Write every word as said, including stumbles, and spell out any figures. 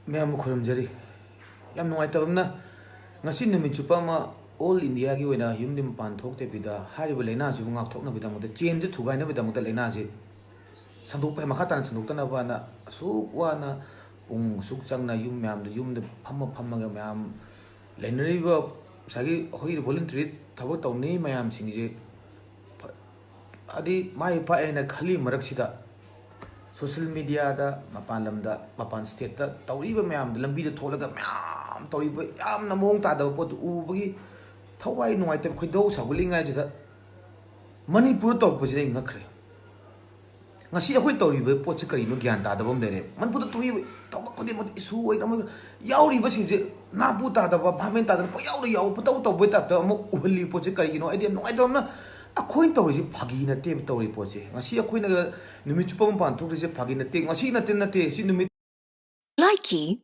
ꯃꯌꯥꯝꯕꯨ ꯈꯨꯔꯨꯝꯖꯔꯤ꯫ ꯌꯥꯝ ꯅꯨꯡꯉꯥꯏꯇꯕ ꯑꯃꯅ, ꯉꯁꯤ ꯅꯨꯃꯤꯠ ꯆꯨꯞꯄ ꯑꯃ ꯑꯣꯜ ꯏꯟꯗꯤꯌꯥꯒꯤ ꯑꯣꯏꯅ ꯌꯨꯝꯗꯤ ꯃꯄꯥꯟ ꯊꯣꯛꯇꯕꯤꯗ, ꯍꯥꯏꯔꯤꯕ ꯂꯥꯏꯅꯥꯁꯤꯕꯨ ꯉꯥꯛꯊꯣꯛꯅꯕꯒꯤꯗꯃꯛꯇ, ꯆꯦꯟꯁꯦ ꯊꯨꯒꯥꯏꯅꯕꯒꯤꯗꯃꯛꯇ ꯂꯥꯏꯅꯥꯁꯤ ꯁꯟꯗꯣꯛꯄ, ꯃꯈꯥ ꯇꯥꯅ ꯁꯟꯗꯣꯛꯇꯅꯕꯅ ꯑꯁꯨꯛ ꯋꯥꯅ ꯄꯨꯡ ꯑꯁꯨꯛ ꯆꯪꯅ ꯌꯨꯝ ꯃꯌꯥꯝꯗ, ꯌꯨꯝꯗ ꯐꯝꯃ ꯐꯝꯃꯒ ꯃꯌꯥꯝ ꯂꯩꯅꯔꯤꯕ ꯉꯁꯥꯏꯒꯤ ꯑꯩꯈꯣꯏꯒꯤ ꯚꯣꯂꯨꯟꯇꯔꯤ ꯊꯕꯛ ꯇꯧꯅꯩ ꯃꯌꯥꯝꯁꯤꯡꯁꯦ ꯐ-, ꯍꯥꯏꯗꯤ ꯃꯥꯏ ꯄꯥꯛꯑꯦꯅ ꯈꯜꯂꯤ ꯃꯔꯛꯁꯤꯗ, ꯁꯣꯁꯤꯌꯦꯜ ꯃꯦꯗꯤꯌꯥꯗ, ꯃꯄꯥꯟ ꯂꯝꯗ, ꯃꯄꯥꯟ ꯁ꯭ꯇꯦꯠꯇ ꯇꯧꯔꯤꯕ ꯃꯌꯥꯝꯗꯣ, ꯂꯝꯕꯤꯗ ꯊꯣꯛꯂꯒ ꯃꯌꯥꯝ ꯇꯧꯔꯤꯕ ꯌꯥꯝꯅ ꯃꯑꯣꯡ ꯇꯥꯗꯕ ꯄꯣꯠꯇꯨ ꯎꯕꯒꯤ ꯊꯋꯥꯏ ꯅꯨꯡꯉꯥꯏꯇꯕ, ꯈꯣꯏꯗꯧ ꯁꯥꯎꯒꯠꯂꯤꯉꯥꯏꯁꯤꯗ, ꯃꯅꯤꯄꯨꯔꯗ ꯇꯧꯔꯛꯄꯁꯤꯗ ꯑꯩ ꯉꯛꯈ꯭ꯔꯦ꯫ ꯉꯁꯤ ꯑꯩꯈꯣꯏ ꯇꯧꯔꯤꯕ ꯄꯣꯠꯁꯤ ꯀꯔꯤꯅꯣ ꯒ꯭ꯌꯥꯟ ꯇꯥꯗꯕ ꯑꯃ ꯂꯩꯔꯦ꯫ ꯃꯅꯤꯄꯨꯔꯗ ꯊꯣꯛꯏꯕ ꯊꯕꯛ ꯈꯨꯗꯤꯡꯃꯛ, ꯏꯁꯨ ꯑꯣꯏꯅ ꯑꯃ ꯌꯥꯎꯔꯤꯕꯁꯤꯡꯁꯦ ꯅꯥꯄꯨ ꯇꯥꯗꯕ, ꯚꯥꯞ ꯃꯦꯟ ꯇꯥꯗꯅ ꯄꯪꯌꯥꯎꯗ ꯌꯥꯎꯕ, ꯄꯪꯇꯧ ꯇꯧꯕꯩ ꯇꯥꯏꯞꯇ ꯑꯃ ꯎꯍꯜꯂꯤꯕ ꯄꯣꯠꯁꯦ ꯀꯔꯤꯒꯤꯅꯣ? ꯑꯩꯗꯤ ꯌꯥꯝ ꯅꯨꯡꯉꯥꯏꯇꯕ ꯑꯃꯅ, ꯑꯩꯈꯣꯏꯅ ꯇꯧꯔꯤꯁꯤ ꯐꯥꯒꯤ ꯅꯠꯇꯦꯕ, ꯇꯧꯔꯤ ꯄꯣꯠꯁꯦ꯫ ꯉꯁꯤ ꯑꯩꯈꯣꯏꯅ ꯅꯨꯃꯤꯠ ꯆꯨꯞꯄ ꯃꯄꯥꯟ ꯊꯣꯛꯇ꯭ꯔꯤꯁꯦ ꯐꯥꯒꯤ ꯅꯠꯇꯦ꯫ ꯉꯁꯤ ꯅꯠꯇꯦ, ꯅꯠꯇꯦ, ꯁꯤ ꯅꯨꯃꯤꯠ Like key.